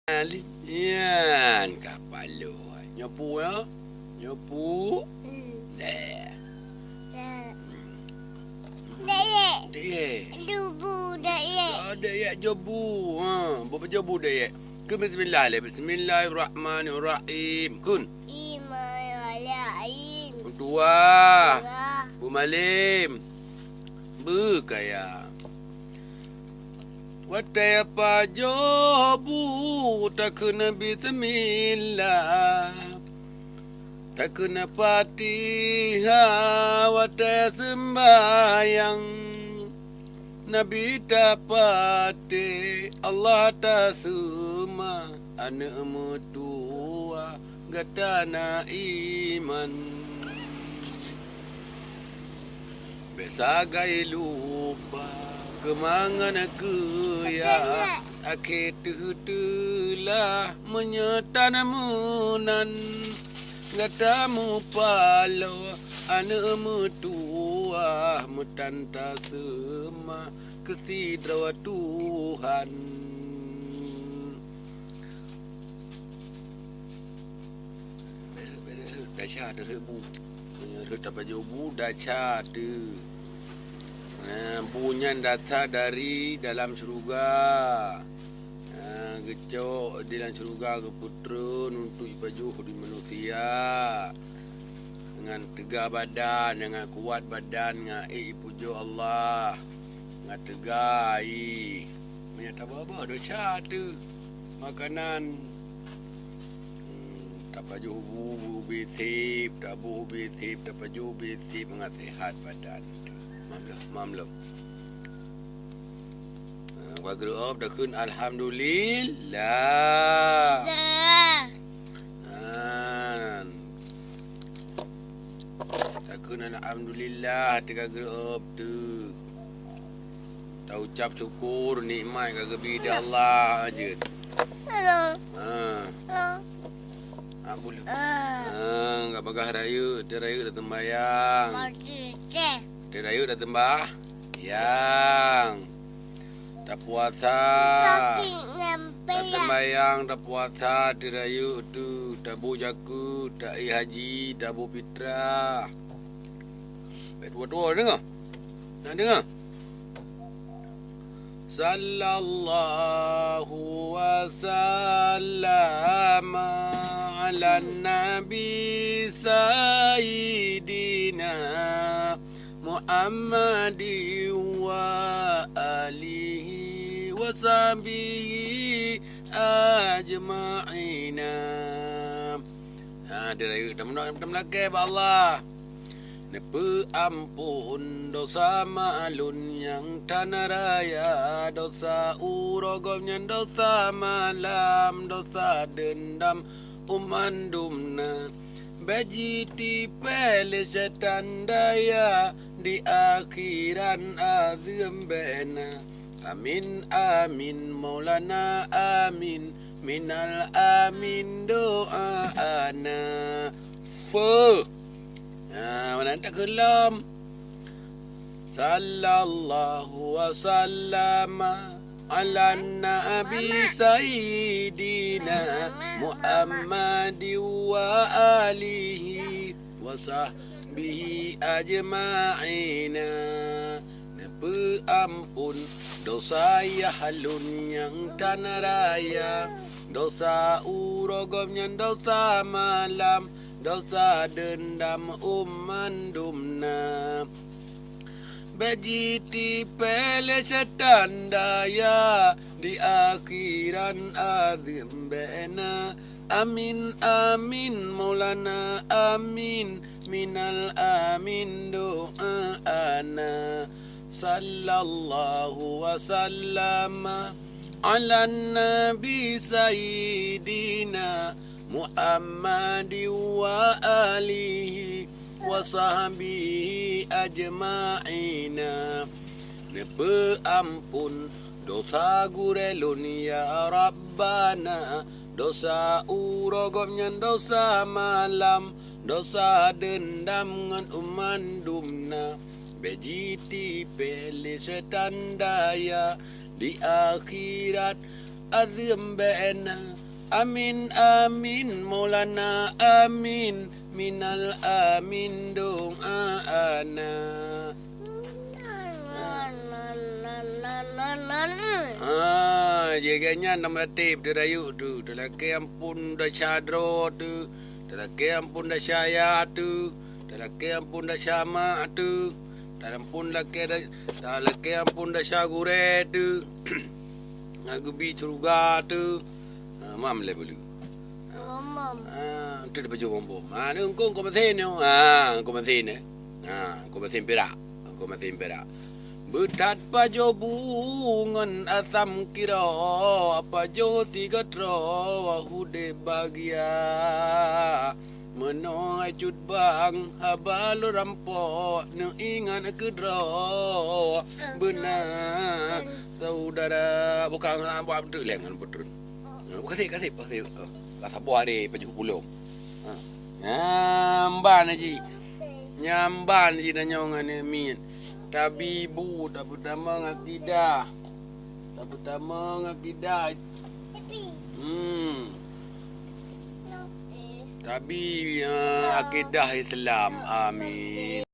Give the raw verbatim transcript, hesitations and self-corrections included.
Nyan ka paloe. Nyoe pu, ya? Nyoe pu? Hmm. Dek. Dek. Dek. Jobu, dek. Ah, dek, jobu. Ha, bupajoh bu, dek. Kheun bismillah lé. Bismillahirrahmanirrahim. Kheun. Bismillahirrahmanirrahim. Tuah. Tuah. Bumalém. Beukaya. Watée pajoh bu takheun bismillah, takheun Fatihah watée seumbahyang. Nabi tapatéh, Allah taseumah, aneuëk meutuwah gata na iman. Bék sagai lupa keumangan keuyak, akhé teuh-teuh lah meunyoe tan meunan. Gata mupaloe aneuëk meutuwah, meutan taseumah keu sidroe Tuhan. Beureuek, beureuek, dasya teuh bu. Meunyoe rhot tapajoh bu, dasya teuh. Nah, bu nyan dasya dari dalam syeuruga. Nah, geucok di dalam syeuruga, geupeutreun untuk jipajoh di manusia. Ngon teuga badan, ngon kuat badan, ngon ék jipujoe Allah. Ngon teuga ie. Meunyoe tabah-bah desya teuh makanan. Hmm, tapajoh bu, bu ubé sép, taboh ubé sép, tapajoh ubé sép, mangat seuhat badan. Mam lom, mam lom. Ha, ka geureuob takheun alhamdulillah. Dah. Ha. Takheun alhamdulillah, teuka geureuob teuh. Taucab syukur nikmat ka geubri di Allah, jeuet. Halo. Ha. Halo. Ha, boleh. Ah. Ha, ka bagah rayeuk, teuh rayeuk dah sembahyang. Masih teh. Teuh rayeuk dah sembahyang. Tapuasa. Tapi nyampé ya. Tasembahyang, tapuasa, teuh rayeuk teuh, taboh jakeuet, taék haji, taboh fitrah. Bèk tuwo-tuwo, deungö? Na deungö? Sallallahu wa sallama ala nabi sayyidina Muhammadin wa alihi wa sahbihi ajma'ina. Ha, teuh rayeuk, tameunok, tameulakèe bak Allah. Neupeuampôn dosa meu'lôn nyang tan raya, dosa uroe gobnyan, dosa malam, dosa deundam, u mandum na. Bèk jitipèe lé syetan daya, di akhiran azeuem bèk na. Amin, amin, Maulana, amin, minal amin doa ana. Feuh. Nah, meunan takheun lom. Sallallahu wa sallama ala nabi sayyidina Muhammadin wa alihi wa sahbihi ajma'ina. Neupeuampôn dosa yah lôn nyang tan raya, dosa uroe gobnyan, dosa malam, dosa deundam, u mandum na. Bèk jitipèe lé syetan daya, di akhiran azeuem bèk na. Amin, amin, Maulana, amin, minal amin doa ana. Sallallahu wa sallama ala nabi sayyidina Muhammadin wa alihi wa sahbihi ajma'ina. Neupeuampôn dosa gurèe lôn ya Rabbana, dosa uroe gobnyan, dosa malam, dosa deundam ngon u mandum na. Bèk jitipèe lé syetan daya, di akhirat Azeuem bèna. Amin, amin, Maulana, amin. Minal amin doa ana. Ah, jih geuh nyan lam ratéb teurayeuk tu. Talakèe ampôn desya droe tu. Talakèe ampôn desya ayah tu. Talakèe ampôn desya mak tu. Talampôn lakèe da-, talakèe ampôn desya gurèe tu. Ngon geubi syeuruga tu. Ha, mam lé bulu. Mam, mam. Ha, tu di pajoh bom-bom. Ha, ni engkau, engkau mesin ni. Ha, engkau mesin ni. Ha, engkau mesin pirak. Engkau mesin pirak. Beuthat pajoh bu ngon asam kira, pajoh sigoe troe udép bahagia. Meunoe cut bang haba lôn rampok, neuingat keudroe beuna saudara. Bukang buat beutôi lé ngon putron. Kasih, kasih, kasih. Lah saboh hari pajoh pulom. Ha. Nyamban ji. Nyamban ji nanyong aneuk miet. Tabi bu, tapeutamong akidah. Tapeutamong akidah. Hmm. Tabi, eh, akidah Islam. Amin.